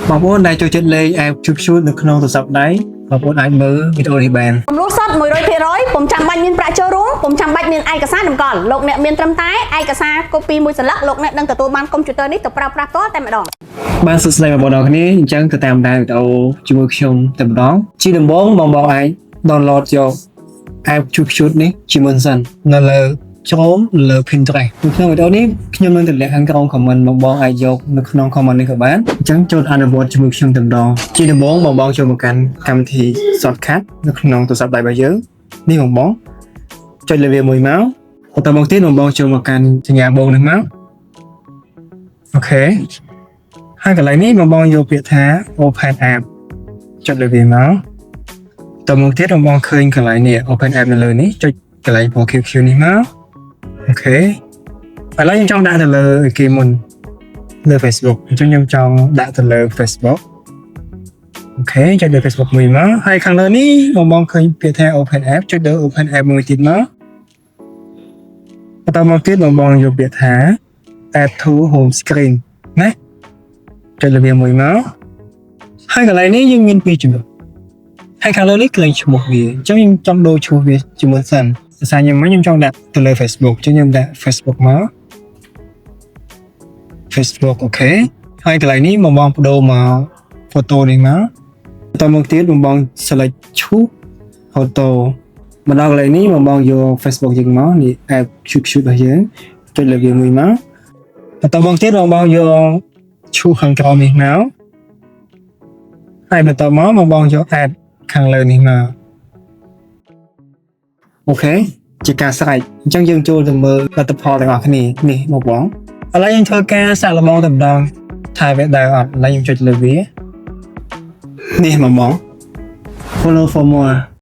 បងប្អូនដែលចូលចិត្តលេង app ជូតៗនៅក្នុងទូរស័ព្ទដៃបងប្អូនអាចមើលវីដេអូនេះបាន។ រំលោះសុទ្ធ100%ពុំចាំបាច់មានប្រាក់ចូលរួមពុំចាំបាច់មានឯកសារតម្កល់លោកអ្នកមានត្រឹមតែឯកសារ copy មួយសន្លឹកលោកអ្នកនឹងទទួលបានកុំព្យូទ័រនេះទៅប្រើប្រាស់ផ្ទាល់តែម្ដង។ បានសួស្តីបងប្អូនអរគ្នាអញ្ចឹងទៅតាមដានវីដេអូជាមួយខ្ញុំតែម្ដងជាដំបូងបងបងអាច download យក app ជូតជូតនេះជាមុនសិននៅលើ Chrome លើ Pinterest នៅក្នុងវីដេអូនេះខ្ញុំនឹងទម្លាក់ខាងក្រោម comment បងបងអាចយកនៅក្នុង comment នេះក៏បានអញ្ចឹងចូលអនុវត្តជាមួយខ្ញុំតែម្ដងជាដំបូងបងបងចូលមកកាន់កម្មវិធី shortcut នៅក្នុងទូរស័ព្ទដៃរបស់យើងនេះបងបងចុចលើវាមួយមកបន្តមកទៀតបងបងចូលមកកាន់សញ្ញាបូកនេះមក OK ហើយកន្លែងនេះបងបងយកពាក្យថា open app ចុចលើវាមកតមកទៀតបងបងឃើញកន្លែងនេះ open app នៅលើនេះចុចកន្លែងពណ៌ QQ នេះមក OK ឥឡូវខ្ញុំចង់ដាក់ទៅលើគេមុនលើ Facebook អញ្ចឹងខ្ញុំចង់ដាក់ទៅលើ Facebook OK ចុចលើ Facebook មួយមកហើយខាងលើនេះបងបងឃើញពាក្យថា open app ចុចលើ open app មួយទៀតមកបន្តមកទៀតបងបងយកពាក្យថា add to home screen ណាចុចលើវាមួយមកហើយកន្លែងនេះយើងមានពីរចំណុចហើយខាងលើនេះកន្លែងឈ្មោះវាអញ្ចឹងខ្ញុំចង់ដូរឈ្មោះវាជាមុនសិនភាសាខ្ញុំមកខ្ញុំចង់ដាក់ទៅលើ Facebook អញ្ចឹងខ្ញុំដាក់ Facebook មក Facebook OK ហើយកន្លែងនេះបងបងបដូរមក photo នេះមកបន្តមកទៀតបងបង select choose photo មកដល់កន្លែងនេះបងបងយក Facebook យើងមកនេះ app cute cute របស់យើងចុចលើវាមួយមកបន្តមកទៀតបងបងយក choose ខាងក្រោមនេះមកហើយបន្តមកបងបងយក add ខាងលើនេះមក OK ជាការស្រេចអញ្ចឹងយើងចូលទៅមើលលទ្ធផលទាំងអស់គ្នានេះបងបងឥឡូវយើងធ្វើការសាកល្បងតែម្ដងថាវាដើរអត់ឥឡូវខ្ញុំចុចលើវានេះបងបង follow for more.